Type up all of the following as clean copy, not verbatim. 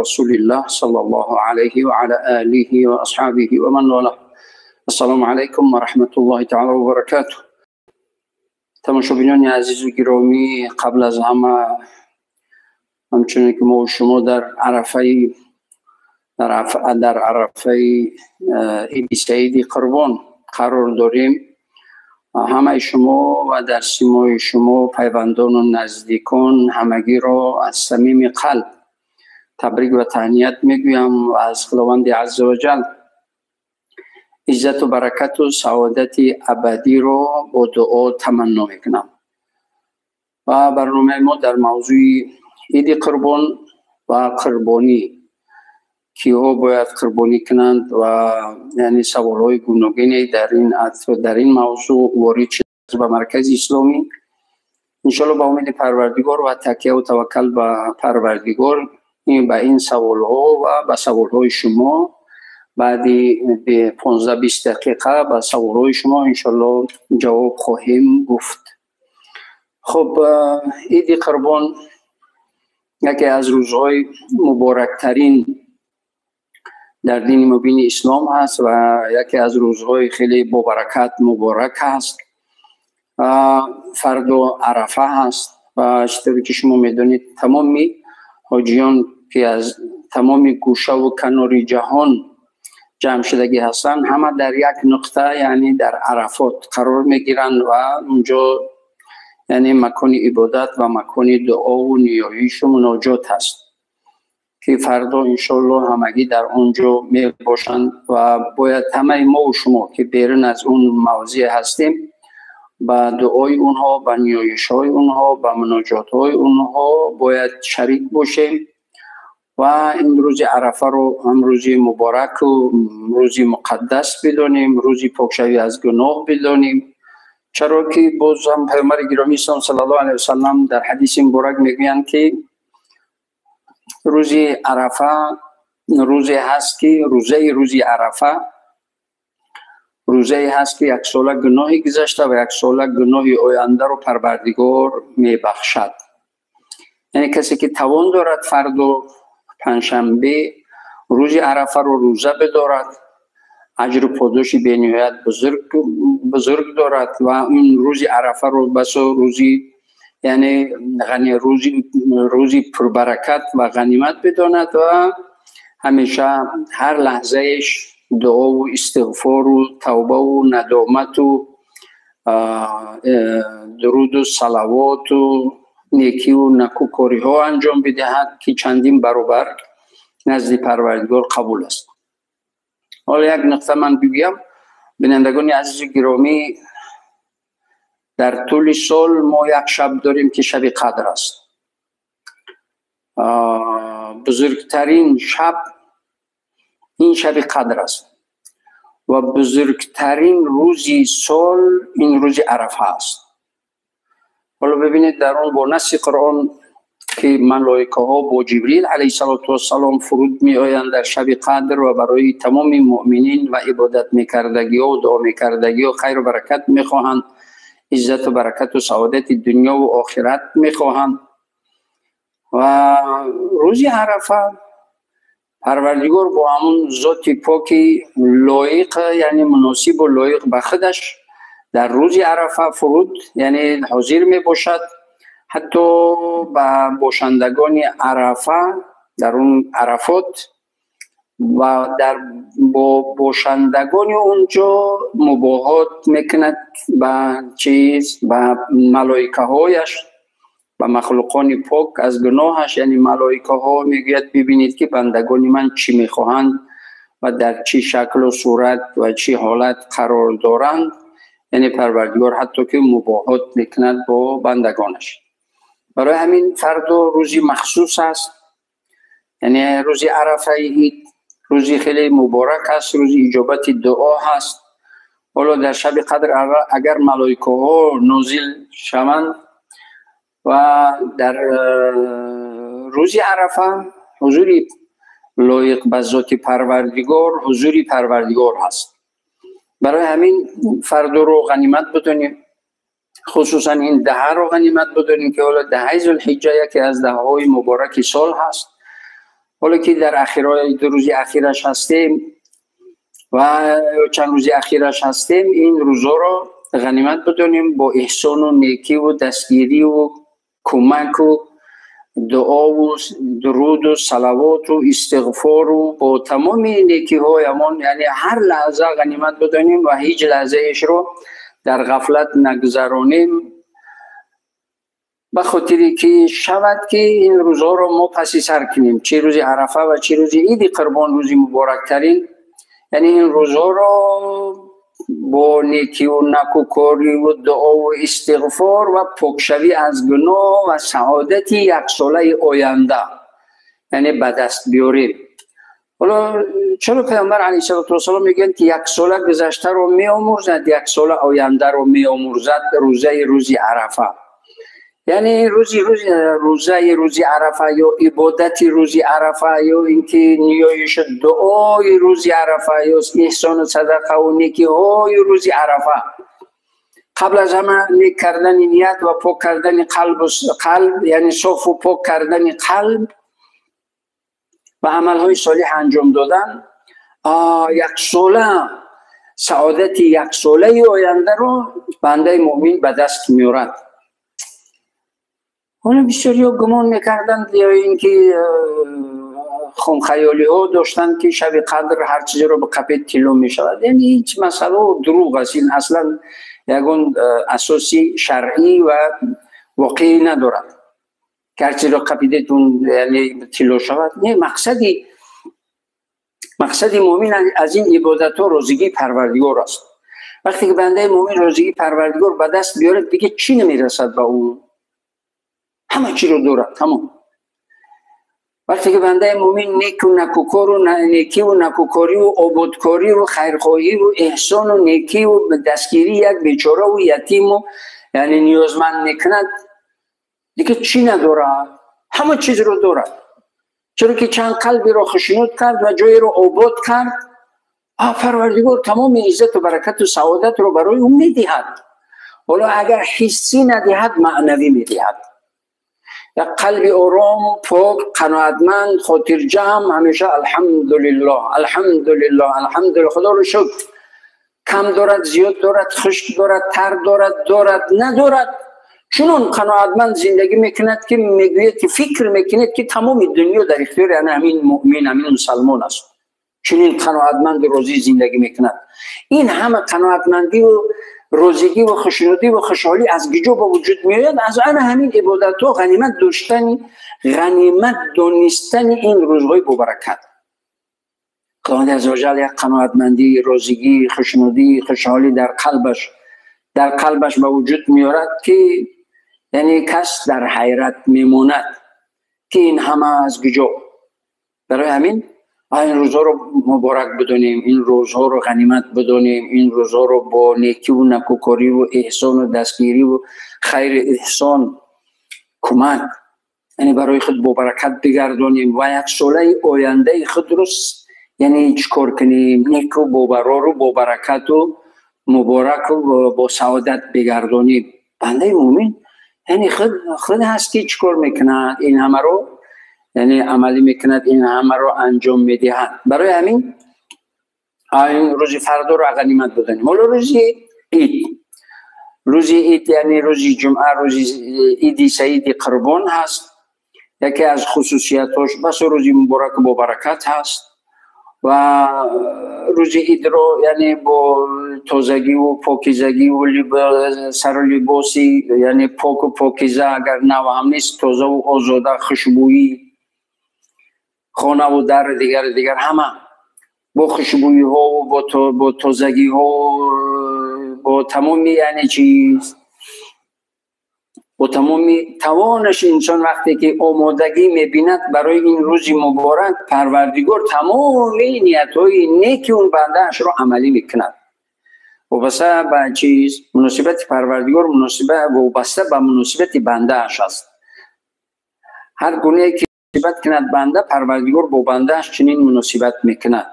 رسول الله صلى الله عليه وعلى آله وأصحابه ومن والاه. السلام علیکم و رحمت الله تعالی و برکاته. تماشابینان عزیز و گرامی، قبل از همه همچنین که ما و شما در عرفه عید سعید قربان قرار داریم، همه شما و در سیمای شما پیوندان و نزدیکان همگی را از صمیم قلب تبریک و تهنیت میگویم و از خداوند عزوجل عزت و برکت و سعادت ابدی را با دعا تمنا میکنم. و برنامه ما در موضوع عید قربان و قربانی، کیها باید قربانی کنند و یعنی سوالهای گوناگونی در این موضوع وارد شد به مرکز اسلامی. انشالله با امید پروردگار و تکیه و توکل به پروردگار به این سوالها و به سوالهای شما بعد 15-20 دقیقه به سوالهای شما انشالله جواب خواهیم گفت. خب، عید قربان یکی از روزهای مبارکترین در دین مبین اسلام هست و یکی از روزهای خیلی با برکت مبارک هست. فردا عرفه هست و چطوری که شما میدونید تمامی حاجیان که از تمام گوشه و کنار جهان جمع شدگی هستند، همه در یک نقطه یعنی در عرفات قرار میگیرند و اونجا یعنی مکان عبادت و مکان دعا و نیایش و مناجات هست که فردا انشالله همگی در اونجا می باشند و باید همه ما و شما که بیرون از اون موضع هستیم با دعای اونها، با نیایش های اونها، با مناجات های اونها باید شریک باشیم و این روز عرفه رو هم روزی مبارک و روزی مقدس بدانیم، روزی پاکشوی از گناه بدانیم. چرا که باز هم پیامبر گرامی اسلام صلی الله علیه وسلم در حدیث مبارک میگویند که روزی عرفه روزی هست که روزی عرفه روزی هست که یک ساله گناهی گذشته و یک ساله گناه آینده رو پروردگار میبخشد. یعنی کسی که توان دارد فردا پنجشنبه روز عرفه رو روزه بدارد، اجر و پاداش بی‌نهایت بزرگ دارد و اون روز عرفه رو بس روزی یعنی روزی پربرکت و غنیمت بداند و همیشه هر لحظهش دعا و استغفار و توبه و ندامت و درود و صلوات و نیکی و نکوکاری ها انجام بدهد که چندین برابر نزد پروردگار قبول است. حالا یک نقطه من بگویم، بینندگان عزیز گرامی، در طول سال ما یک شب داریم که شب قدر است. بزرگترین شب این شب قدر است و بزرگترین روزی سال این روز عرفه است. حالا ببینید در اون با نص قرآن که ملائکه ها با جبریل علیه السلام فرود می آیند در شب قدر و برای تمام مؤمنین و عبادت میکردگی ها و دعا میکردگی ها خیر و برکت میخواهند، عزت و برکت و سعادت دنیا و آخرت میخواهند. و روز عرفه پروردگار با همون ذات پاکی لایق یعنی مناسب و لایق به خودش در روز عرفه فرود یعنی حاضر می باشد، حتی به باشندگان عرفه در اون عرفات و در با باشندگان اونجا مباهات میکند به چیز، به ملائکه هایش، به مخلوقان پاک از گناهش. یعنی ملائکه ها میگوید ببینید که بندگان من چی میخواهند و در چی شکل و صورت و چی حالت قرار دارند. یعنی پروردگار حتی که مباهات میکند با بندگانش. برای همین فردا روزی مخصوص است، یعنی روزی عرفه عید، روزی خیلی مبارک است، روزی اجابت دعا هست. حالا در شب قدر اگر ملائکه ها نازل شوند و در روز عرفه حضور لایق به ذات پروردگار، حضور پروردگار هست. برای همین فردا رو غنیمت بدونیم، خصوصا این دهه رو غنیمت بدونیم که حالا دهه ذوالحجه یکی از دهه‌های مبارک سال هست. حالا که در اخیرای دو روز اخیرش هستیم و چند روز اخیرش هستیم، این روزا رو غنیمت بدونیم با احسان و نیکی و دستگیری و کمک و دعا و درود و صلوات و استغفار و با تمام نیکی های امان، یعنی هر لحظه غنیمت بدونیم و هیچ لحظه ایش رو در غفلت نگذرانیم، به خاطری که شود که این روزها رو ما پسی سر کنیم، چه روز عرفه و چه روز عید قربان، روز مبارکترین، یعنی این روزها رو با نیکی و نکوکاری و دعا و استغفار و پاکشوی از گناه و سعادت یک ساله آینده یعنی به دست بیاریم. حالا چرا پیامبر علیه السلام میگن که یک ساله گذشته رو میآمرزد، یک ساله آینده رو میآمرزد روزه روزی عرفه؟ یعنی روزه روزی عرفه یا عبادت روزی عرفه یا اینکه نیایش دعای روزی عرفه یا احسان و صدقه و نیکی های روزی عرفه، قبل از همه نیک کردن نیت و پاک کردن قلب، یعنی صاف و پاک کردن قلب و عملهای صالح انجام دادن، یک ساله سعادت یک ساله آینده رو بنده مؤمن به دست میارد. حالا بسیاری ها گمان میکردند یا اینکه خامخیالی ها داشتند که شب قدر هر چیزی رو به قپه طلا میشود. یعنی هیچ مسئله و دروغ است، این اصلا یگان اساسی شرعی و واقعی ندارد که هر چیزی رو قپیدتون یعنی طلا شود. نه، مقصد مؤمن از این عبادت ها روزگی پروردگار است. وقتی که بنده مؤمن روزگی پروردگار به دست بیارد دیگه چی نمیرسد به او، همه چی رو دارد تمام. وقتی که بنده مؤمن نیک و نکوکار و نیکی و نکوکاری و آبادکاری و خیرخواهی و احسان و نیکی و دستگیری یک بیچاره و یتیم و یعنی نیازمند میکند دیگه چی ندارد، همه چیز رو دارد. چرا که چند قلبی رو خشنود کرد و جایی رو آباد کرد، پروردگار تمام عزت و برکت و سعادت رو برای او میدهد. حالا اگر حسی ندهد معنوی میدهد. یک قلب آرام، پاک، قناعتمند، خاطر جمع، همیشه الحمدلله الحمدلله الحمدلله، خدا رو شکر. کم دارد، زیاد دارد، خشک دارد، تر دارد، دارد ندارد، چنون قناعتمند زندگی میکند که میگوید که فکر میکند که تمام دنیا در اختیار یعنی همین مؤمن، همین مسلمان است. چنین قناعتمند روزی زندگی میکند. این همه قناعتمندی و روزگی و خوشنودی و خوشحالی از کجا به وجود میآید؟ از آن همین عبادت ها، غنیمت داشتن، غنیمت دانستن این روزهای مبارکت. خداوند عزوجل یک قناعتمندی، روزگی، خوشنودی، خوشحالی در قلبش به وجود میآورد که یعنی کس در حیرت میماند که این همه از کجا. برای همین این روزها رو مبارک بدونیم، این روزها رو غنیمت بدونیم، این روزها رو با نیکی و نکوکاری و احسان و دستگیری و خیر احسان کمک یعنی برای خود با برکت بگردانیم و یک ساله آینده خود رو یعنی چیکار کنیم، نیک و با برار و با برکت و مبارک و با سعادت بگردانیم. بنده مؤمن یعنی خود هست که چیکار میکند، این همه رو یعنی عملی میکند، این همه رو انجام میدهد. برای همین این روز فردا رو غنیمت بدانیم. حالا روز عید، روز عید یعنی روز جمعه، روز عید سعید قربان هست. یکی از خصوصیتاش بس روز مبارک با برکت هست و روز عید رو یعنی با تازگی و پاکیزگی و سر و لباسی یعنی پاک و پاکیزه، اگر نو هم نیست تازه و آزاده، خوشبویی خانه و در دیگر همه با خوشبویی ها و با تازگی ها، با تمامی یعنی چیز، با تمامی توانش انسان وقتی که آمادگی میبیند برای این روز مبارک، پروردگار تمامی نیت‌های نیک اون بنده اش رو عملی میکند. وابسته به چیز مناسبت پروردگار، مناسبت وابسته به مناسبت بنده اش است. هر گونه که مناسبت کند بنده، پروردگار با بنده اش چنین مناسبت میکند.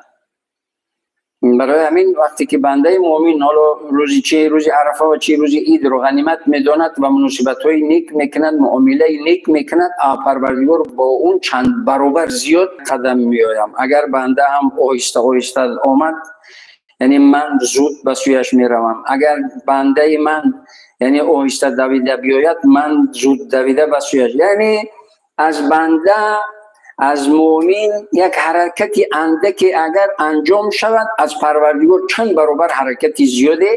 Барои ҳамин вақте ки бандаи муъмин ҳоло рӯзи чи рӯзи Арафа ва чи рӯзи Ид ро ғанимат медонад ва муносибатҳои нек мекунад, муомилаи нек мекунад, Парвардигор бо он чанд баробар зиёд қадам меоям. Агар банда ҳам оҳиста оҳиста омад, яъне ман зуд ба сӯяш меравам. Агар бандаи ман яъне оҳиста давида биёяд, ман зуд давида ба сӯяш. Яъне аз банда, аз муъмин як ҳаракати андаке агар анҷом шавад, аз Парвардигор чанд баробар ҳаракати зиёде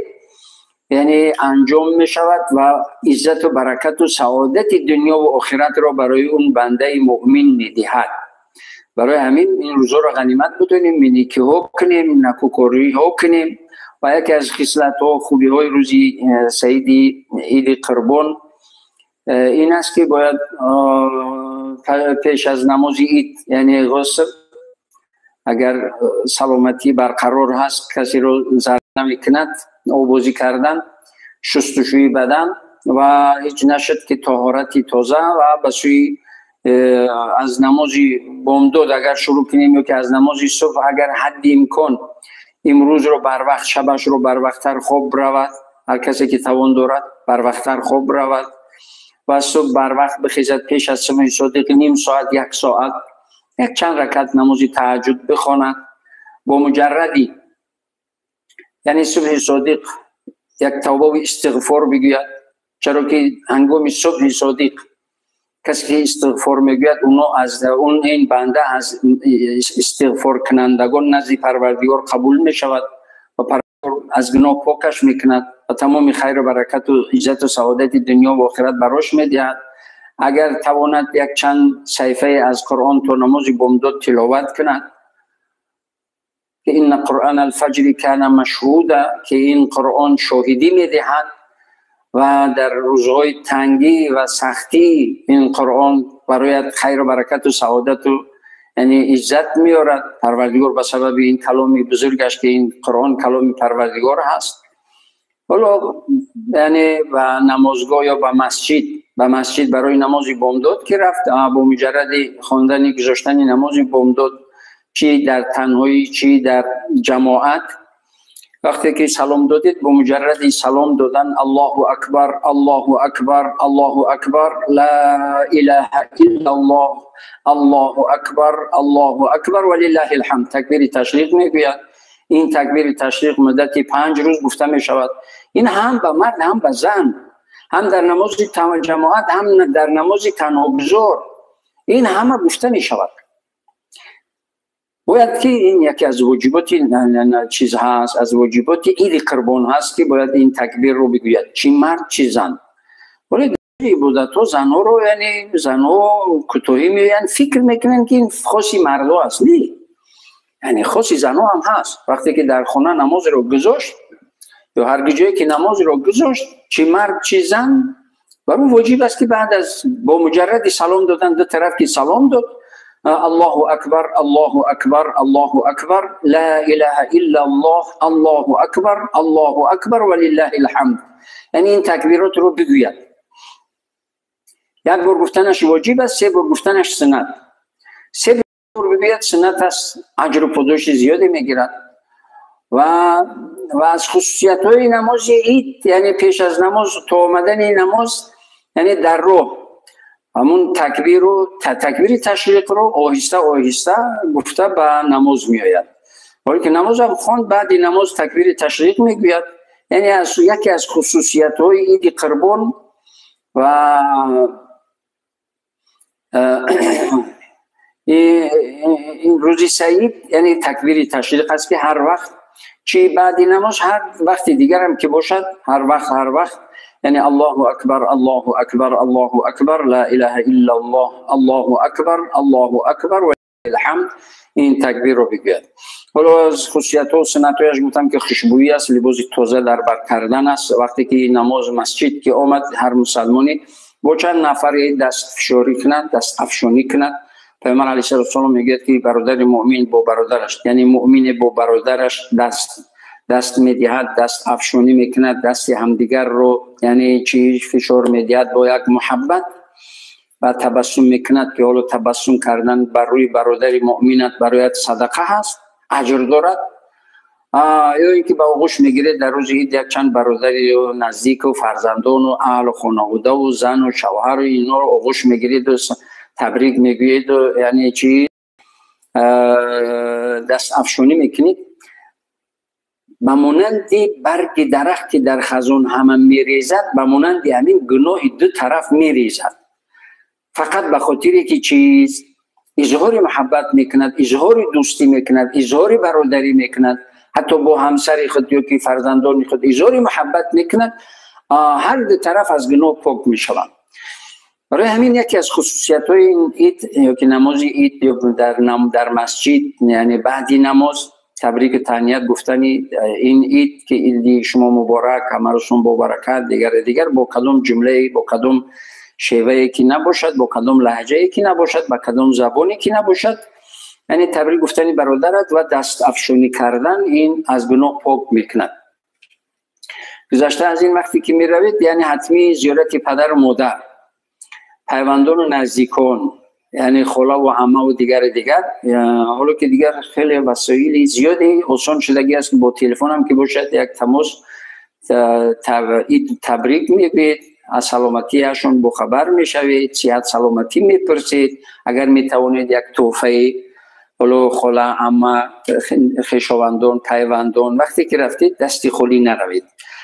яъне анҷом мешавад ва иззату баракату саодати дунё ва охиратро барои он бандаи муъмин медиҳад. Барои ҳамин ин рӯзҳоро ғанимат бидонем, некиҳо кунем, накӯкориҳо кунем. Ва яке аз хислатҳо, хубиҳои рӯзи саиди Иди Қурбон ин аст ки бояд пеш аз намози Ид, яъне ғусл, агар саломатӣ барқарор ҳаст, касеро зарар намекунад, обозӣ кардан, шустушӯи бадан ва ҳеҷ нашуд ки тоҳорати тоза ва ба сӯи аз намози бомдод агар шурӯъ кунем ё ки аз намози субҳ, агар ҳадди имкон имрӯзро барвақт, шабашро барвақттар хоб равад, ҳар касе ки тавон дорад барвақттар хоб равад ва субҳ барвақт бихезад, пеш аз субҳи содиқ ним соат, як соат, як чанд ракат намози таҳаҷҷуд бихонад. Бо муҷарради яъне субҳи содиқ як тавбаву истиғфор бигӯяд, чаро ки ҳангоми субҳи содиқ касе ки истиғфор мегӯяд, уно аз он ин банда аз истиғфоркунандагон назди Парвардигор қабул мешавад ва Парвардигор аз гуноҳ покаш мекунад ва тамоми хайру баракату иззату саодати дунё ва охират барош медиҳад. Агар тавонад як чанд саҳифае аз Қуръон то намози бомдод тиловат кунад, ки инна қуръан алфаҷри кана машҳуда, ки ин Қуръон шоҳидӣ медиҳад ва дар рӯзҳои тангӣ ва сахтӣ ин Қуръон барояд хайру баракату саодату яъне иззат меорад. Парвардигор ба сабаби ин каломи бузургаш, ки ин Қуръон каломи Парвардигор ҳаст, ҳоло яъне ба намозгоҳ ё ба масҷид барои намози бомдод ки рафт, бо муҷарради хондани гузоштани намози бомдод, чӣ дар танҳоӣ, чӣ дар ҷамоат, вақте ки салом додед, бо муҷарради салом додан Аллоҳу акбар, Аллоҳу акбар, Аллоҳу акбар, ла илаҳа иллаллоҳ, Аллоҳу акбар, Аллоҳу акбар ва лиллаҳил ҳамд, такбири ташриқ мегӯяд. Ин такбири ташриқ муддати 5 рӯз гуфта мешавад. Ин ҳам ба мард, ҳам ба зан, ҳам дар намози ҷамоат, ҳам дар намози танҳогузор, ин ҳама гуфта мешавад. Бояд ки ин яке аз воҷиботи чиз ҳаст, аз воҷиботи Иди Қурбон ҳаст, ки бояд ин такбирро бигӯяд, чӣ мард, чӣ зан. Вале ибодатҳо занҳоро, яъне занҳо кӯтоҳӣ меоянд, фикр мекунанд, ки ин хоси мардо аст. Не, яъне хоси занҳо ҳам ҳаст. Вақте ки дар хона намозро гузошт ё ҳар ҷое ки намозро гузошт, чӣ мард, чӣ зан, бар ӯ воҷиб аст, ки баъд аз бо муҷарради салом додан, ду тараф ки салом дод, Аллоҳу акбар, Аллоҳу акбар, Аллоҳу акбар, ла илаҳа иллаллоҳ, Аллоҳу акбар, Аллоҳу акбар ва лиллаҳил ҳамд, яъне ин такбиротро бигӯяд. Як бор гуфтанаш воҷиб аст, се бор гуфтанаш суннат. Се бор бигӯяд, суннат аст, аҷру подоши зиёде мегирад. Ва аз хусусиятҳои намози Ид, яъне пеш аз намоз то омадани намоз, яъне дар роҳ ҳамун такбиру такбири ташриқро оҳиста оҳиста гуфта ба намоз меояд. Ҳоле ки намозам хонд, баъди намоз такбири ташриқ мегӯяд. Яъне аз яке аз хусусиятҳои Иди Қурбон ва ин рӯзи саид, яъне такбири ташриқ аст, ки ҳар вақт, чӣ баъди намоз, ҳар вақти дигарам ки бошад, ҳар вақт, яъне Аллоҳу акбар, Аллоҳу акбар, Аллоҳу акбар, ла илаҳа иллаллоҳ, Аллоҳу акбар, Аллоҳу акбар ва ҳамд, ин такбирро бигӯяд. Ҳоло аз хусусиятҳо, суннатҳояш гуфтам, ки хушбӯӣ аст, либоси тоза дар бар кардан аст. Вақте ки намоз масҷид ки омад, ҳар мусалмоне бо чанд нафаре дастфишорӣ кунад, даст афшонӣ кунад. Пайғамбар алайҳиссалоту вассалом мегӯяд, ки бародари муъмин бо бародараш, яъне муъмине бо бародараш даст медиҳад, даст афшонӣ мекунад, дасти ҳамдигарро яъне чӣ фишор медиҳад бо як муҳаббат ва табассум мекунад, ки ҳоло табассум кардан бар рӯи бародари муъминат барояд садақа ҳаст, аҷр дорад. Ё инки ба оғӯш мегиред дар рӯзи ид як чанд бародари наздик ва фарзандон ва аҳлу хонавода ва зану шавҳар ва инҳоро оғӯш мегиред ва табрик мегӯед, яъне чӣ даст афшонӣ мекунед. Ба монанди барги дарахти дар хазон ҳама мерезад, ба монанди ҳамин гуноҳи ду тараф мерезад. Фақат ба хотире ки чиз изҳори муҳаббат мекунад, изҳори дӯстӣ мекунад, изҳори бародарӣ мекунад, ҳатто бо ҳамсари худ ё ки фарзандони худ изҳори муҳаббат мекунад, ҳар ду тараф аз гуноҳ пок мешаванд. Барои ҳамин яке аз хусусиятҳои ин ид ё ки намози ид ё дар масҷид, яъне баъди намоз табрик таҳният гуфтани ин ид ки иди шумо муборак, ҳамарӯзтон бо баракат, дигар дигар, бо кадом ҷумлае, бо кадом шевае ки набошад, бо кадом лаҳҷае ки набошад, ба кадом забоне ки набошад, яъне табрик гуфтани бародарат ва даст афшонӣ кардан ин аз гуноҳ пок мекунад. Гузашта аз ин вақте ки меравед, яъне ҳатмӣ зиёрати падару модар, пайвандону наздикон, яъне хола ва амма ва дигари дигар. Ҳоло ки дигар хеле васоили зиёде осон шудагӣ аст, бо телефон ҳам ки бошад як тамос ид табрик мегӯед, аз саломатиашон бохабар мешавед, сиҳат саломатӣ мепурсед. Агар метавонед як тӯҳфаи ҳоло хола, амма, хешовандон, пайвандон, вақте ки рафтед дасти холӣ наравед.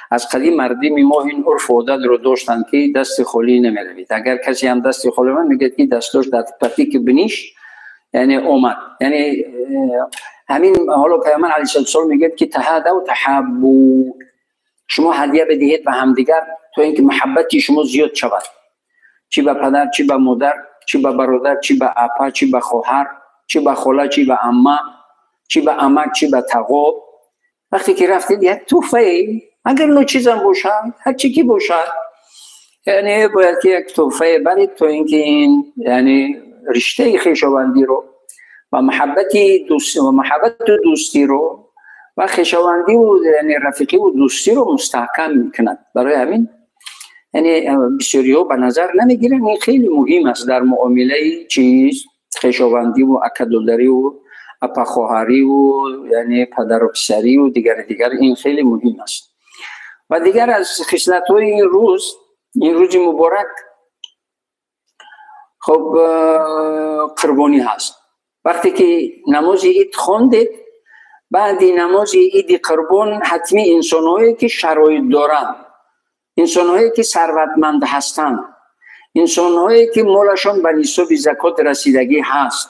Аз қадим мардими мо ин урфу одатро доштанд ки дасти холӣ намеравед. Агар касе ҳам дасти холӣ омад, мегӯяд ки дастош дар патики биниш яъне омад. Яъне ҳамин ҳоло Пайғамбар алайҳиссалоту вассалом мегӯяд ки таҳадав таҳаббу, шумо ҳадия бидиҳед ба ҳамдигар то инки муҳаббати шумо зиёд шавад, чӣ ба падар, чӣ ба модар, чӣ ба бародар, чӣ ба апа, чӣ ба хоҳар, чӣ ба хола, чӣ ба амма, чӣ ба амак, чӣ ба тағо. Вақте ки рафтед як тӯҳфае, агар ночизам бошад, ҳар чӣ ки бошад, яъне бояд ки як тӯҳфае баред то инки ин яъне риштаи хешовандиро ва муҳаббати дӯст ва муҳаббату дӯстиро ва хешовандиву яъне рафиқиву дӯстиро мустаҳкам мекунад. Барои ҳамин яъне бисёриҳо ба назар намегиранд, ин хеле муҳим аст дар муомилаи чиз хешовандиву акадодариву апахоҳариву яъне падару писариву дигари дигар, ин хеле муҳим аст. Ва дигар аз хислатҳои ин рӯз, ин рӯзи муборак, хуб қурбонӣ ҳаст. Вақте ки намози ид хондед, баъди намози иди қурбон ҳатмӣ инсонҳое ки шароит доранд, инсонҳое ки сарватманд ҳастанд, инсонҳое ки молашон ба нисоби закот расидагӣ ҳаст,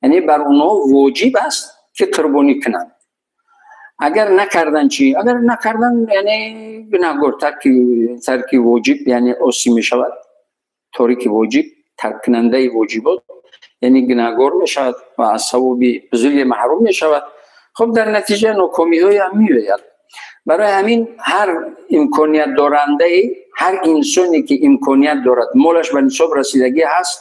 яъне бар онҳо воҷиб аст ки қурбонӣ кунанд. Агар накардан чӣ? Агар накардан яъне гунаҳгор, тарки воҷиб яъне осӣ мешавад, торики воҷиб, тарккунандаи воҷибот яъне гунаҳгор мешавад ва аз савоби бузурге маҳрум мешавад. Хуб дар натиҷа нокомиҳое ҳам меояд. Барои ҳамин ҳар имконият дорандае, ҳар инсоне ки имконият дорад, молаш ба нисоб расидагӣ ҳаст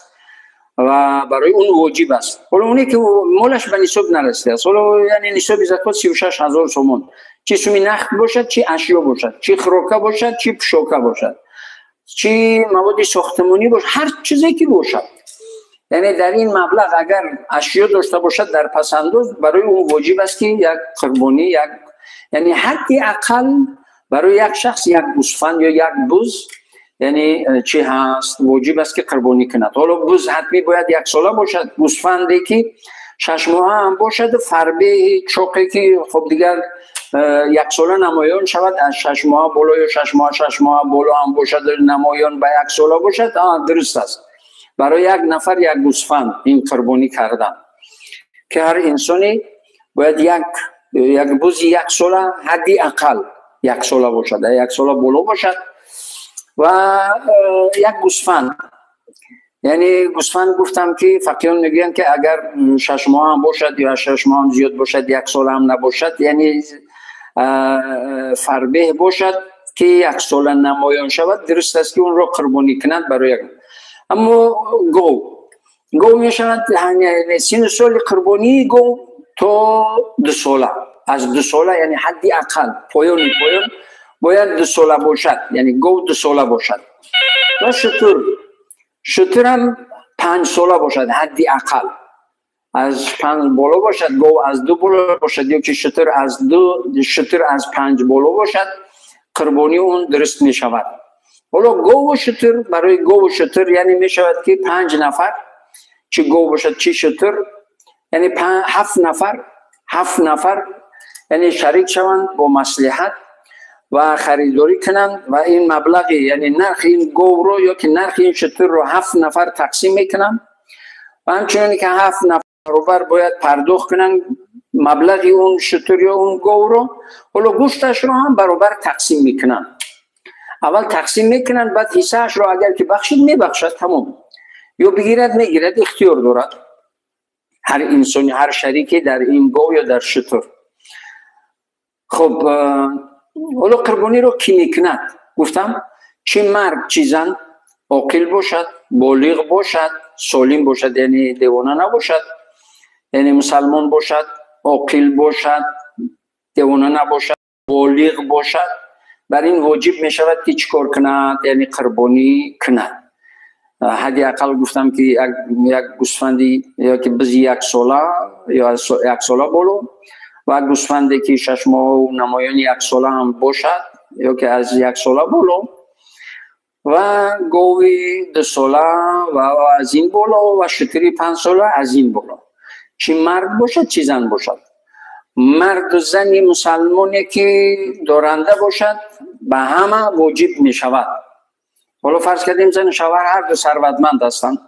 ва барои он воҷиб аст. Ҳоло оне ки молаш ба нисоб нарасидааст, ҳоло яъне нисоби закот 36 000 сомон, чӣ суми нақд бошад, чӣ ашё бошад, чӣ хӯрока бошад, чӣ пӯшока бошад, чӣ маводи сохтмонӣ бошад, ҳар чизе ки бошад, яъне дар ин маблағ агар ашё дошта бошад дар пасандоз, барои ӯ воҷиб аст ки як қурбонӣ, як яъне ҳадди ақал барои як шахс як гӯсфанд ё як буз, яъне чӣ ҳаст, воҷиб аст ки қурбонӣ кунад. Ҳоло буз ҳатмӣ бояд яксола бошад, гӯсфанде ки 6 моҳа ҳам бошаду фарбеҳи чоқе ки хуб дигар яксола намоён шавад, аз 6 моҳа боло ё 6 моҳа, 6 моҳа боло ҳам бошад, намоён ба яксола бошад, дуруст аст барои як нафар як гӯсфанд ин қурбонӣ кардан, ки ҳар инсоне бояд як бузи яксола, ҳадди ақал яксола бошад, яксола боло бошад ва як гӯсфанд. Яъне гӯсфанд гуфтам ки фақиҳон мегӯянд ки агар 6 моҳ ҳам бошад ё аз 6 моҳ ҳам зиёд бошад, як сола ҳам набошад, яъне фарбеҳ бошад ки яксола намоён шавад, дуруст аст ки онро қурбонӣ кунанд барои як. Аммо гов мешавад, сину соли қурбонии гов то 2 сола, аз 2 сола, яъне ҳадди ақал поёни поён бояд 2 сола бошад, яъне гов 2 сола бошад. Ва шутур, шутурам 5 сола бошад ҳадди ақал. از 5 بالا باشد، گاو از 2 بالا باشد، یا که شتر از 2، شتر از 5 بالا باشد، قربانی اون درست می شود. حالا گاو و شتر، برای گاو و شتر یعنی می شود که 5 نفر، چه گاو باشد چه شتر، یعنی 7 نفر، 7 نفر یعنی شریک شوند با مصلحت و خریداری کنند و این مبلغ یعنی نرخ این گاو رو یا که نرخ این شتر رو 7 نفر تقسیم میکنند و همچنین که 7 نفر برابر باید پرداخت کنند مبلغ اون شتر یا اون گاو رو. حالا گوشتش رو هم برابر تقسیم میکنند. اول تقسیم میکنند، بعد حصه‌اش رو اگر که بخشید میبخشد، تمام، یا بگیرد میگیرد، اختیار دارد هر انسانی، هر شریکی در این گاو یا در شتر. خب حالا قربانی رو کی میکند؟ گفتم چه مرد چه زن، عاقل باشد، بالغ باشد، سالم باشد، یعنی دیوانه نباشد، یعنی مسلمان باشد، عاقل باشد، دیوانه نباشد، بالغ باشد، بر این واجب میشود که چیکار کند؟ یعنی قربانی کند. حداقل گفتم که یک گوسفندی یا که بزی 1 ساله یا 1 ساله بالا و گوسفندی که 6 ماه و نمایان 1 ساله هم باشد یا که از 1 ساله بالا و گاوی 2 ساله و از این بالا و شتری 5 ساله از این بالا، چی مرد باشد چی زن باشد. مرد و زن مسلمانی که دارنده باشد به همه واجب می شود. حالا فرض کردیم زن و شوهر هر دو ثروتمند هستند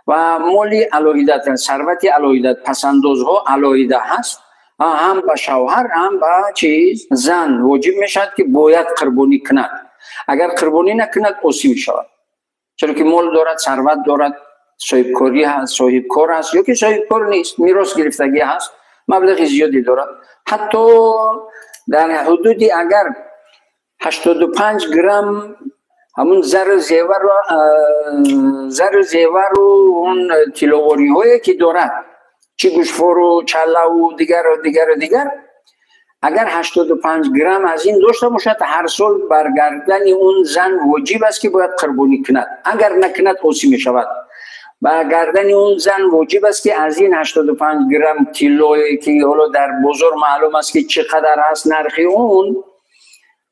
و مالی علاهیده، ثروتی علاهیده، پسندازها علاهیده هست، هم به شوهر هم به چیز زن واجب می شود که باید قربانی کند. اگر قربانی نکند عاصی می شود، چرا که مال دارد، ثروت دارد، صاحبکاری هست، صاحبکار هست یا که صاحبکار نیست، میراث گرفتگی هست، مبلغ زیادی دارد. حتی در حدودی اگر 85 گرم همون زر زیور زر زیور و اون تیلواری هایی که دارد، چه گوشوار و چله و دیگر و دیگر و دیگر، اگر 85 گرم از این داشته باشد هر سال برگردن اون زن واجب است که باید قربانی کند. اگر نکند عاصی می شود. برگردن اون زن واجب است که از این 85 گرم تیلویی که حالا در بازار معلوم است که چقدر هست نرخ اون،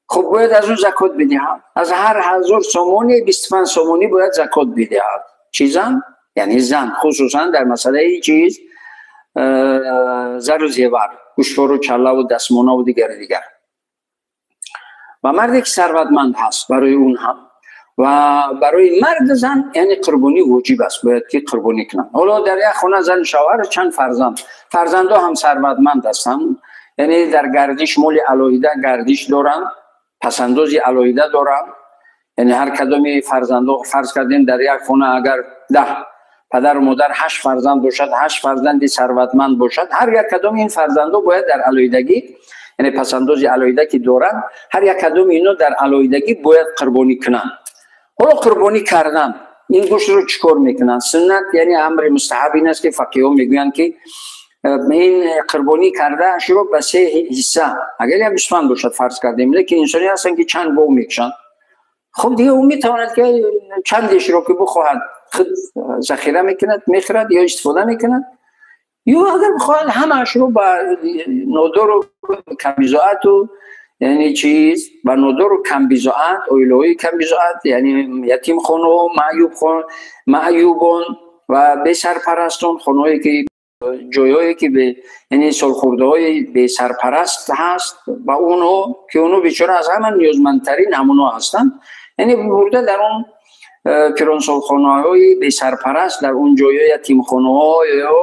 خب باید از اون زکات بدهد. از هر 1000 سومونی 25 سومونی باید زکات بدهد. چی زن؟ یعنی زن، خصوصا در مسئله چیز زر و زیور، گوشوار و چله و دستمانه و دیگر دیگر. و مردی که ثروتمند هست برای اون هم و برای مرد زن یعنی قربانی واجب است، باید که قربانی کنند. حالا در یک خانه زن شوهر چند فرزند، فرزندها هم ثروتمند هستند، یعنی در گردش مال علاهیده گردش دارند، پسندازی علاهیده دارند، یعنی هر کدامی فرزندها فرض کردیم در یک خانه اگر 10 پدر و مادر 8 فرزند باشد، 8 فرزند ثروتمند باشد، هر یک کدام این فرزندها باید در علاهیدگی، یعنی پسندازی علاهیده که دارند، هر یک کدام اینا در علاهیدگی باید قربانی کنند. حالا قربانی کردن این گوشت رو چیکار میکنن؟ سنت یعنی امر مستحب این است که فقیها میگویند که این قربانی کرده اش رو به 3 حصه، اگر یک گوسفند باشد فرض کردیم، لیکن انسانی هستن که چند گاو میکشن، خب دیگه او میتواند که چندش رو که بخواهد خود ذخیره میکند، میخرد یا استفاده میکند، یا اگر بخواهد همش رو با نادر و کمبیزاعت و یعنی چیز با نادر و کمبیزاعت، اویلوی کمبیزاعت، یعنی یتیم خانه و معیوب خانه، معیوبان و بی سرپرستان، خانه‌ای که جایهایی که به یعنی سالخورده‌های بی سرپرست هست و اونو که اونو بیچاره از همه نیازمندترین همونو هستن، یعنی برده در اون پیرانسالخانه‌های بی سرپرست، در اون جایهای یتیم خانه‌ها یا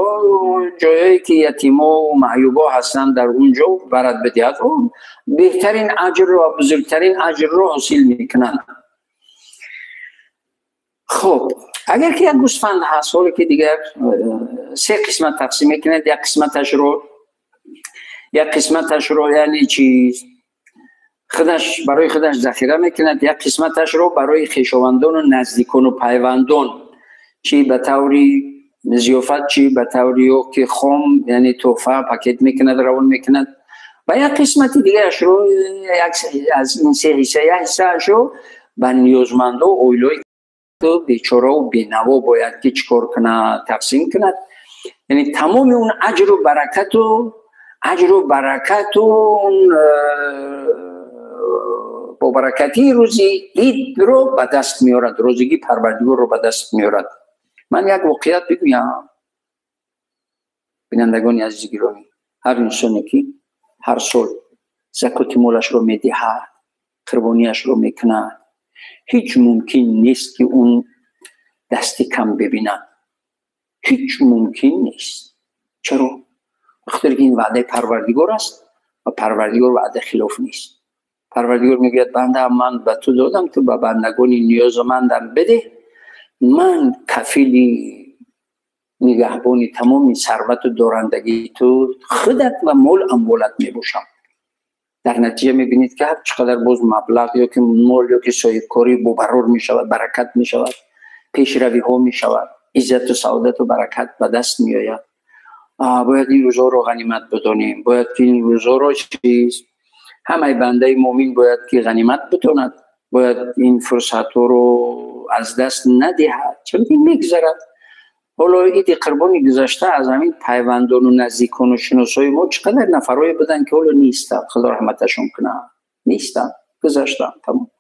جایهایی که یتیما و معیوبا هستن در اونجا برد بدهد، اون بهترین اجر و بزرگترین اجر رو حاصل میکنن. خب اگر که یک گوسفند هست، حالا که دیگر 3 قسمت تقسیم میکنند، یک قسمتش رو یعنی چیز خودش برای خودش ذخیره میکند، یک قسمتش رو برای خویشاوندان و نزدیکان و پیوندان، چی به طوری ضیافت، چی به طوری که خام یعنی تحفه پکت میکند روان میکند، و یک قسمت دیگرش رو از این 3 حصه یک حصه رو به نیازمند و اویلوی بیچاره و بینوا باید که چیکار کنه، تقسیم کند. یعنی تمام اون اجر و برکت و اجر و برکت و اون با برکتی روزی عید رو به دست میارد، روزگی پروردگار رو به دست میارد. من یک واقعیت بگویم بینندگان عزیز گرامی، هر انسانی که هر سال زکات مالش رو میدهد، قربانیش رو میکند، هیچ ممکن نیست که اون دست کم ببیند. هیچ ممکن نیست. چرا؟ بخاطر که این وعده پروردگار است و پروردگار وعده خلاف نیست. پروردگار میگوید بنده من به تو دادم، تو به بندگان نیازمندم بده، من کفیلی نگهبانی تمام ثروت و دارندگی تو خودت و مال اموالت میباشم. در نتیجه میبینید که هر چقدر باز مبلغ یا که مال یا که صاحبکاری برار میشود، برکت میشود، پیشروی ها میشود، عزت و سعادت و برکت به دست میآید. باید این روزها رو غنیمت بدانیم، باید که این روزها رو چیز همه بنده مؤمن باید که غنیمت بداند، باید این فرصت رو از دست ندهد، چون این میگذرد. حالا عید قربانی گذشته از همین پیوندان و نزدیکان و شناسای ما چقدر نفرایی بودن که حالا نیستن، خدا رحمتشون کنه، نیستن، گذشتن، تمام.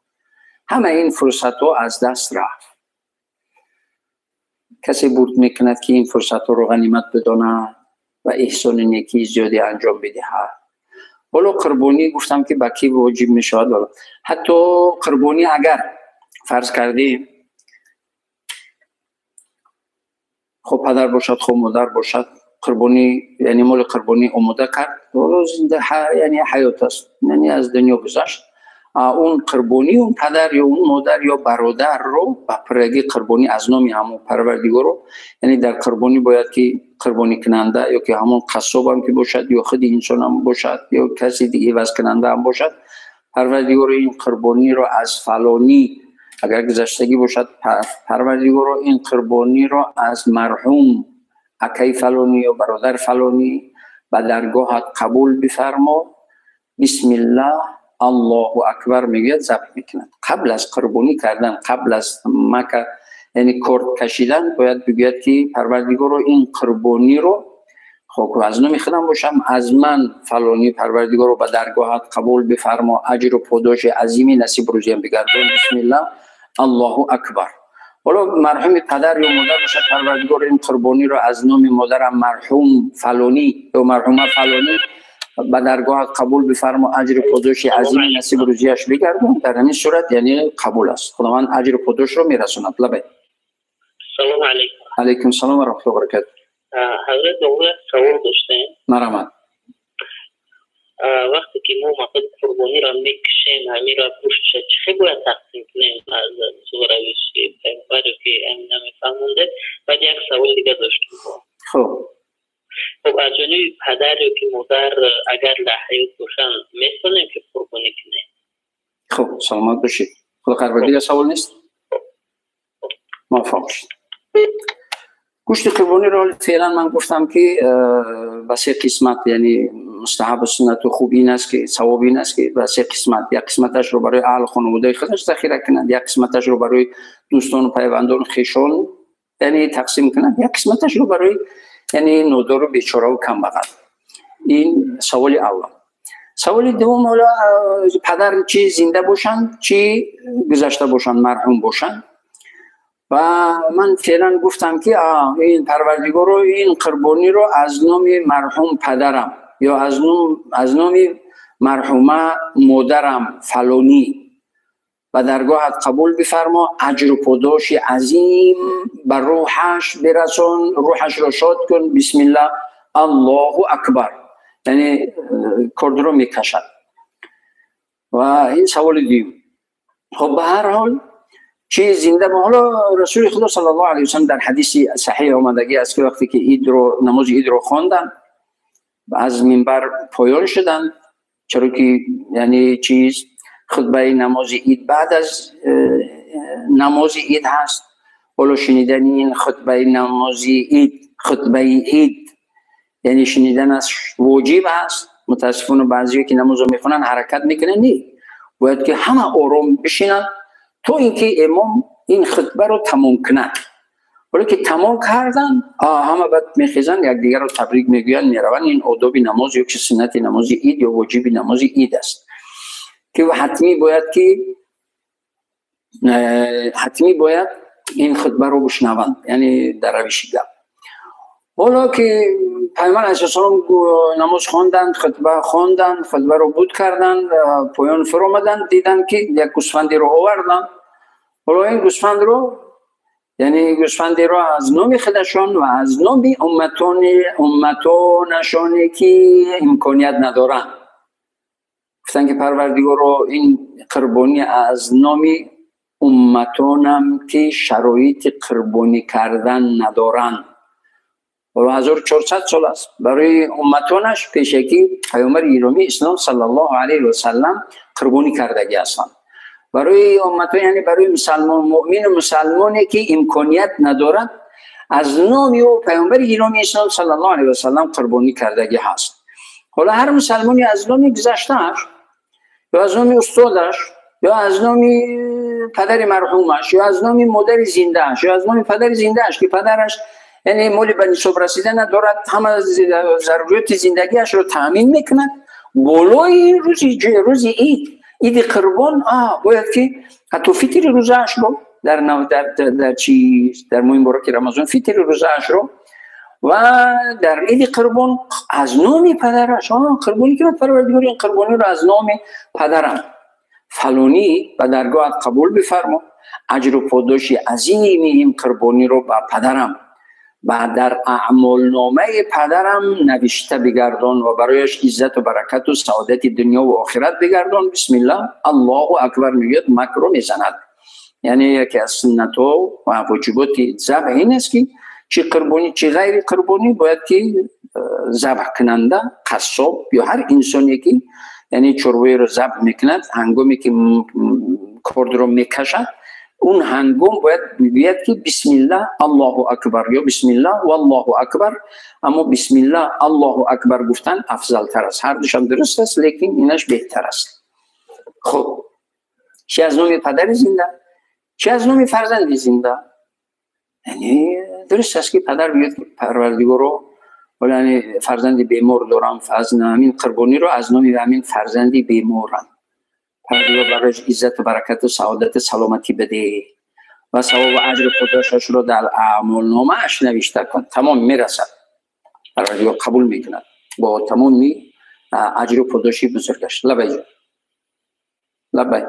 همه این فرصت ها از دست رفت. کسی برد میکند که این فرصت ها رو غنیمت بداند و احسان نیکی زیادی انجام بدهد. حالا قربانی گفتم که با کی واجب میشود. حتی قربانی اگر فرض کردیم خب پدر باشد، خب مادر باشد، قربانی یعنی مال قربانی آماده کرد، زنده یعنی حیات است، یعنی از دنیا گذشت، اون قربانی اون پدر یا اون مادر یا برادر رو به پرگی قربانی از نام همون پروردگار رو، یعنی در قربانی باید که قربانی کننده یا که همون قصاب هم که باشد یا خود انسان هم باشد یا کسی دیگه عوض کننده هم باشد، پروردگار این قربانی رو از فلانی اگر گذشتگی باشد، پروردگار رو این قربانی رو از مرحوم اکی فلانی یا برادر فلانی به درگاهت قبول بفرما، بسم الله الله اکبر میگوید، ذبح میکند. قبل از قربانی کردن، قبل از مکه یعنی کرد کشیدن، باید بگوید که پروردگار رو این قربانی رو خب از نام خودم باشم، از من فلانی پروردگار رو به درگاهت قبول بفرما، اجر و پاداش عظیمی نصیب روزیم بگردان، بسم الله الله اکبر. حالا مرحوم پدر یا مادر باشد، پروردگار این قربانی رو از نام مادرم مرحوم فلانی یا مرحومه فلانی به درگاهت قبول بفرما، اجر و پاداش عظیمی نصیب روزیش بگردان. در همین صورت یعنی قبول است، خداوند اجر و پاداش رو میرساند. لبیک. سلام علیکم. علیکم سلام و رحمت الله و برکاته. حضرت دوباره سوال داشتیم. مرحمت. وقتی که ما مقصد قربانی را میکشیم، همین را گوشت چه باید تقسیم کنیم از روش پیامبر که همین نمیفهمونده. بعد یک سوال دیگه داشتیم. خب از جانب پدر یا که مادر اگر در حیات باشن میتونیم که قربانی کنیم؟ خب سلامت باشید. خدا خیر. دیگه سوال نیست؟ موفق باشید. گوشت قربانی را فعلا من گفتم که به سه قسمت، یعنی مستحب و سنت و خوب این است که ثواب این است که به سه قسمت، یک قسمتش رو برای اهل خانواده خودش ذخیره کنند، یک قسمتش رو برای دوستان و پیوندان خویشان یعنی تقسیم کنند، یک قسمتش رو برای یعنی نادار و بیچاره و کم بغل. این سوال اول. سوال دوم، حالا پدر چی زنده باشند چی گذشته باشند، مرحوم باشند، و من فعلا گفتم که این پروردگار رو این قربانی رو از نام مرحوم پدرم یا از نام مرحومه مادرم فلانی و درگاهت قبول بفرما، اجر و پاداش عظیم بر روحش برسان، روحش را شاد کن، بسم الله الله اکبر، یعنی کرد رو میکشد. و این سوال دوم. خب به هر حال چی زنده به حالا رسول خدا صلی الله علیه و سلم در حدیث صحیح آمدگی است که وقتی که عید رو نماز عید رو خواندن از منبر پایان شدن، چرا که یعنی چیز خطبه نماز عید بعد از نماز عید هست. حالا شنیدن این خطبه نماز عید، خطبه عید یعنی شنیدن از واجب هست. متاسفانه بعضی که نماز رو میخونن حرکت میکنن، نه، باید که همه آرام بشینن تا اینکه امام این خطبه رو تمام کنه. ҳоло ки тамом карданд, ҳама баъд мехезанд, якдигарро табрик мегӯянд, мераванд. Ин одоби намоз ё ки суннати намози ид ё воҷиби намози ид аст ки ҳатмӣ бояд ки ҳатмӣ бояд ин хутбаро бишнаванд, яъне дар равиши гап. Ҳоло ки пайғамбар алайҳиссалом намоз хонданд, хутба хонданд, хутбаро буд карданд, поён фуромаданд, диданд ки як гӯсфандеро оварданд. Ҳоло ин гӯсфандро, яъне гӯсфандеро аз номи худашон ва аз номи умматонашоне ки имконият надоранд, гуфтанд ки Парвардигоро, ин қурбонӣ аз номи умматонам ки шароити қурбонӣ кардан надоранд. Ҳоло 1400 сол аст барои умматонаш пешакӣ паёмбари гиромии ислом саллаллоҳу алайҳи васаллам қурбонӣ кардагӣ ҳастанд. Барои умматон, яъне барои мусалмон, муъмину мусалмоне ки имконият надорад, аз номи ӯ паёмбари гиромии ислом саллаллоҳу алайҳи васаллам қурбонӣ кардагӣ ҳаст. Ҳоло ҳар мусалмоне аз номи гузаштааш ё аз номи устодаш ё аз номи падари марҳумаш ё аз номи модари зиндааш ё аз номи падари зиндааш ки падараш яъне моли ба нисоб расида надорад, ҳама зарурияти зиндагиашро таъмин мекунад, болои рӯзи ид, иди қурбон, бояд ки ҳатто фитри рӯзаашро дар чиз, дар моҳи мубораки Рамазон фитри рӯзаашро ва дар иди қурбон аз номи падараш қурбонӣ кунад. Парвардигор, ин қурбониро аз номи падарам фалонӣ ба даргоҳат қабул бифармо, аҷру подоши азими ин қурбониро ба падарам ва дар аъмолномаи падарам навишта бигардон ва барояш иззату баракату саодати дунё ва охират бигардон. Бисмиллаҳ, Аллоҳу акбар мегӯяд, макро мезанад. Яъне яке аз суннатҳо ва воҷиботи забҳ ин аст ки чӣ қурбонӣ, чӣ ғайри қурбонӣ бояд ки забҳкунанда, қассоб ё ҳар инсоне ки яъне чорвоеро забҳ мекунад, ҳангоме ки кордро мекашад, он ҳангом бояд бигӯяд ки бисмиллаҳ, Аллоҳу акбар ё бисмиллаҳ валлоҳу акбар. Аммо бисмиллаҳ, Аллоҳу акбар гуфтан афзалтар аст. Ҳар душам дуруст аст, лекин инаш беҳтар аст. Хуб, чӣ аз номи падари зинда, чӣ аз номи фарзанди зинда, яъне дуруст аст ки падар бигӯяд ки Парвардигоро, яъне фарзанди бемор дорам, аз ҳамин қурбониро аз номи ҳамин фарзанди беморам, Парвардигор барояш иззату баракату саодату саломатӣ бидеҳ ва савобу аҷру подошашро дар аъмолномааш навишта кун. Тамом мерасад, Парвардигор қабул мекунад бо тамоми аҷру подоши бузургаш. Лабай, лабай.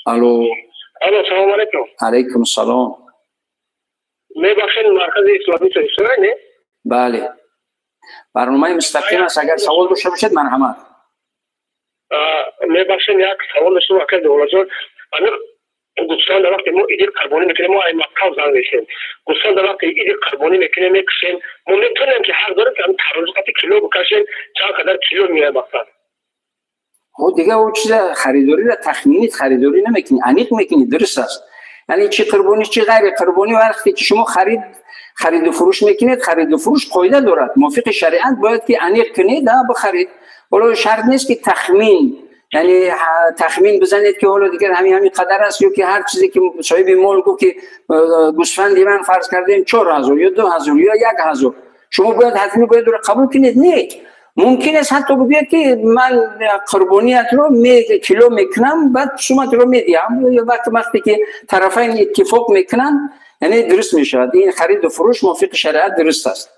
Алло. Алло, салому алайкум. Алайкум салом. Мебахшед, маркази исломии Тоҷикистон не? Бале, барномаи мустақим аст. Агар савол дошта бошед, марҳамат. Мебахшед, як савол доштам, ака Давлатҷон. Гӯсфанда вақте мо иди қурбонӣ мекунем, мо ай Макка занг мешем. Гӯсфанда вақте иди қурбонӣ мекунем, мекушем, мо метавонем ки ҳақ дорем ки ҳамин тарозу қати кило бикашем, чанд қадар кило меояд мақсад? Дига о чиза харидориро тахминӣ харидорӣ намекунӣ, аниқ мекунӣ, дуруст аст. Яъне чӣ қурбонӣ, чӣ ғайри қурбонӣ, вақте ки шумо хариду фурӯш мекунед, хариду фурӯш қоида дорад. Мувофиқи шариат бояд ки аниқ кунед, бихаред. Ҳоло шарт нест ки тахмин, яъне тахмин бизанед ки ҳоло дигар ҳамин қадар аст, ё ки ҳар чизе ки соҳиби мол гуфт ки гӯсфанди ман фарз кардем 4000 ё 2000 ё 1000, шумо бояд ҳатмӣ бояд ӯро қабул кунед. Не, мумкин аст ҳатто бигӯяд ки ман қурбониятро кило мекунам, баъд суматро медиҳам. Вақте ки тарафайн иттифоқ мекунанд, яъне дуруст мешавад. Ин хариду фурӯш мувофиқи шариат дуруст аст.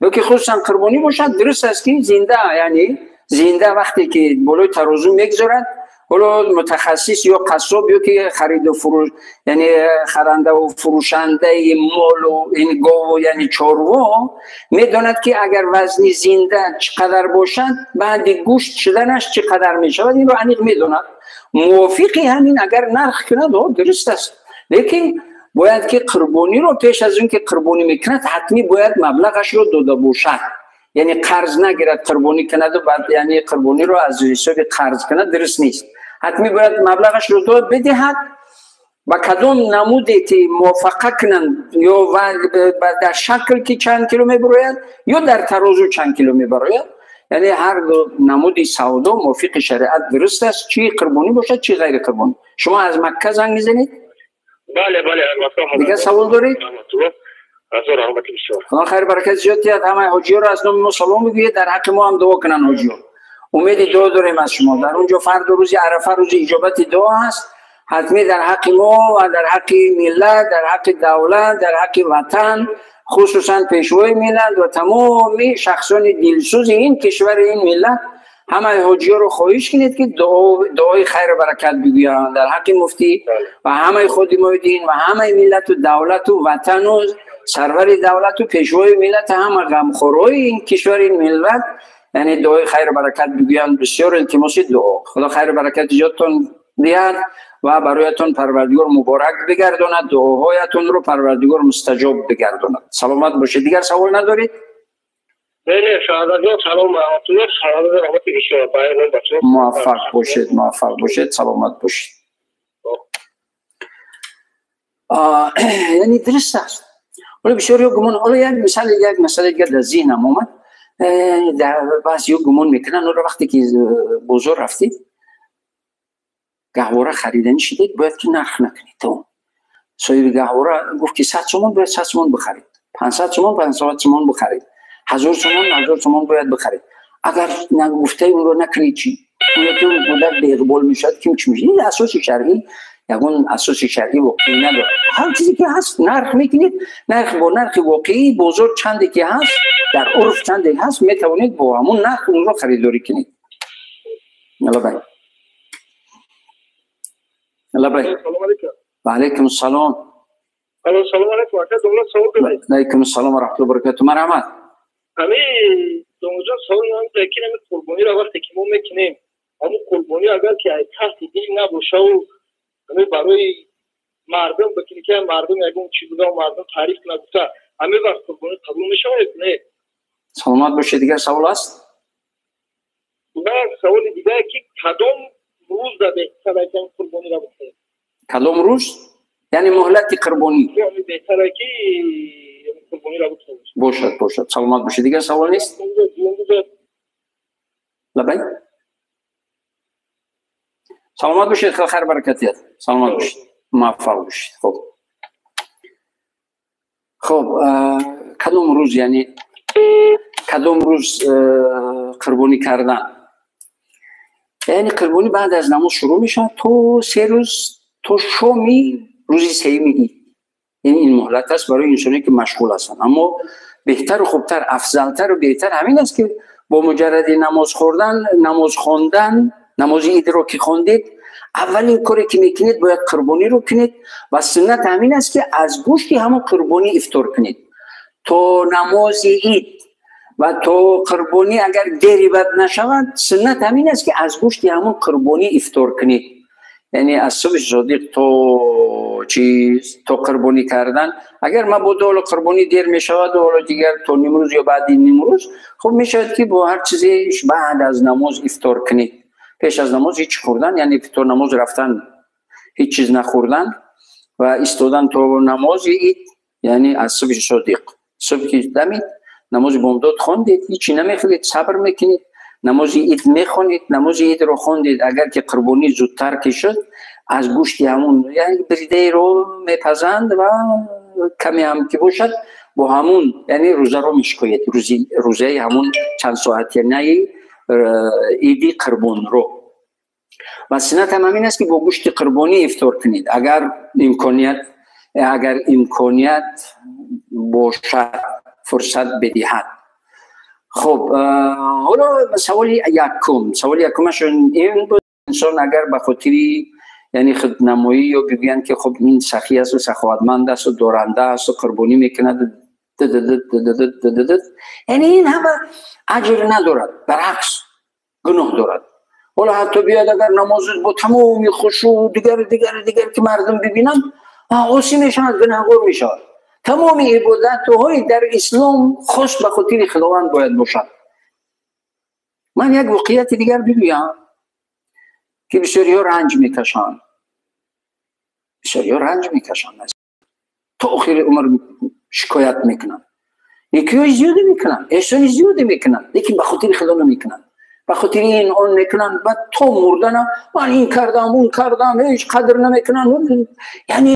Ё ки хусусан қурбонӣ бошад, дуруст аст ки зинда, яъне зинда вақте ки болои тарозу мегузорад, ҳоло мутахассис ё қассоб ё ки хариду фурӯш, яъне харандаву фурӯшандаи молу ин гову яъне чорво медонад ки агар вазни зинда чӣ қадар бошад, баъди гӯшт шуданаш чӣ қадар мешавад, инро аниқ медонад. Мувофиқи ҳамин агар нарх кунад, дуруст аст. Лекин бояд ки қурбониро пеш аз он ки қурбонӣ мекунад, ҳатмӣ бояд маблағашро дода бошад. Яъне қарз нагирад қурбонӣ кунаду баъд яъне қурбониро аз ҳисоби қарз кунад, дуруст нест. Ҳатмӣ бояд маблағашро дод бидиҳад, ба кадом намуде ки мувофақа кунанд, ё дар шакл ки чанд кило мебарояд, ё дар тарозу чанд кило мебарояд. Яъне ҳар ду намуди савдо мувофиқи шариат дуруст аст, чӣ қурбонӣ бошад, чӣ ғайри қурбонӣ. Шумо аз Макка занг мезанед? Бале, бале. Дигар савол доред? Раҳмати бисёр. Худо хайр баракат зиёд диҳад. Ҳамаи ҳоҷиёро аз номи мо салом бигӯед, дар ҳаққи мо ҳам дуо кунанд ҳоҷиё. Умеди дуо дорем аз шумо. Дар он ҷо фардо рӯзи Арафа, рӯзи иҷобати дуо ҳаст. Ҳатмӣ дар ҳаққи мо ва дар ҳаққи миллат, дар ҳаққи давлат, дар ҳаққи ватан, хусусан пешвои миллат ва тамоми шахсони дилсӯзи ин кишвари, ин миллат, ҳамаи ҳоҷиёро хоҳиш кунед, ки дуои хайру баракат бигӯянд дар ҳаққи муфтӣ ва ҳамаи ходимои дин ва ҳамаи миллату давлату ватану сарвари давлату пешвои миллат, ҳама ғамхорҳои ин кишвари, ин миллат, яъне дуои хайру баракат бигӯянд. Бисёр илтимоси дуо. Худо хайру баракат иҷодтон диҳад ва бароятон Парвардигор муборак бигардонад, дуоҳоятонро Парвардигор мустаҷоб бигардонад. Саломат бошед. Дигар савол надоред? Не, шаҳзодҷон, салом, раҳматуллоҳ, шаҳзода, раҳмати бисёр. Муваффақ бошед, муваффақ бошед, саломат бошед. Яъне дуруст аст. Ҳоло бисёриҳо гумон, ҳоло як мисал, як масъала дигар дар зеҳнам омад. Дар баъзеҳо гумон мекунанд, ҳоло вақте ки бозор рафтед, гаҳвора хариданӣ шидед, бояд ки нарх накунед. Тамом. Соҳиби гаҳвора гуфт, ки 100 сомон, бояд 100 сомон бихаред, 500 сомон, 500 сомон бихаред, 1000 сомон, 1000 сомон бояд бихаред. Агар гуфтаи онро накунед чӣ? Ки он кӯдак беиқбол мешавад, ким чӣ мешавад? Ин асоси шаръӣ, ягон асоси шаръӣ воқеӣ надорад. Ҳар чизе ки ҳаст, нарх мекунед, нарх бо нархи воқеии бозор чанде ки ҳаст, дар урф чанде ҳаст, метавонед бо ҳамон нарх онро харидорӣ кунед. Лабай, лабай. Ва алайкум ассалом. Салом алайкум, ака домла, савол доред? Алайкум ассалом ва раҳматуллоҳи ва баракатуҳ, марҳамат. Ҳами домоҷон, савол ки ҳами қурбониро вақте ки мо мекунем, ҳамун қурбонӣ агар ки аз таҳти дил набошаву ҳами барои мардум бикунӣ, ки мардум ягон чи буда, мардум таъриф кунад гуфта, ҳамин вақт қурбонӣ қабул мешавад ё не? Саломат бошед. Дигар савол аст? Ва саволи дигар, ки кадом рӯза беҳтар ки қурбониро бикунем? Кадом рӯз, яъне муҳлати қурбонӣ? Беҳтаре ки қурбониро бикунем. Бошад, бошад, саломат бошед. Дигар савол нест? Лабай, саломат бошед, хайр баракатият, саломат бошед, муваффақ бошед. Хуб, хуб, кадом рӯз, яъне кадом рӯз қурбонӣ кардан? Яъне қурбонӣ баъд аз намоз шурӯъ мешавад то 3 рӯз, то шоми рӯзи сеюми ид. Яъне ин муҳлат аст барои инсоне ки машғул ҳастанд. Аммо беҳтару хубтар, афзалтару беҳтар ҳамин аст, ки бо муҷарради намоз хӯрдан, намоз хондан, намози идро ки хондед, аввалин коре ки мекунед, бояд қурбониро кунед. Ва суннат ҳамин аст, ки аз гӯшти ҳамон қурбонӣ ифтор кунед то намози ид ва то қурбонӣ. Агар дери бад нашавад, суннат ҳамин аст, ки аз гӯшти ҳамон қурбонӣ ифтор кунед. Яъне аз субҳи содиқ то чиз, то қурбонӣ кардан. Агар мабодо ҳоло қурбонӣ дер мешавад, ҳоло дигар то нимрӯз ё баъди нимрӯз, хуб мешавад, ки бо ҳар чизе баъд аз намоз ифтор кунед. Пеш аз намоз ҳеҷ хӯрдан, яъне то намоз рафтан ҳеҷ чиз нахӯрдан ва истодан то намози ид, яъне аз субҳи содиқ, субҳ ки дамид, намози бомдод хондед, ҳечи намехӯред, сабр мекунед, намози ид мехонед. Намози идро хондед, агар ки қурбонӣ зудтар ки шуд, аз гӯшти ҳамун, яъне биридеро мепазанд ва каме ҳам ки бошад, бо ҳамун, яъне рӯзаро мешикоед, рӯзаи ҳамун чанд соатинаи иди қурбонро. Ва суннат ҳам ҳамин аст, ки бо гӯшти қурбонӣ ифтор кунед, агар имконият бошад, фурсат бидиҳад. Хуб, ҳоло саволи якум, саволи якумаш ин буд: инсон агар ба хотири, яъне худнамоӣ ё бигӯянд, ки хуб, ин сахӣ асту саховатманд асту доранда асту қурбонӣ мекунад, яъне ин ҳама аҷр надорад, баръакс гуноҳ дорад. Ҳоло ҳатто биёд, агар намоз бо тамоми хушӯъ, дигар, дигар, дигар, ки мардум бибинанд, осӣ мешавад, гунаҳгор мешавад. Тамоми ибодатҳои дар ислом хос ба хотири Худованд бояд бошад. Ман як воқеияти дигар бигӯям, ки бисёриҳо ранҷ мекашанд, бисёриҳо ранҷ мекашанд, то охири умр шикоят мекунанд. Некиҳои зиёде мекунанд, эҳсони зиёде мекунанд, лекин ба хотири Худо намекунанд, ба хотири ин он мекунанд. Баъд то мурдана ман ин кардам, он кардам, ҳеҷ қадр намекунанд, яъне.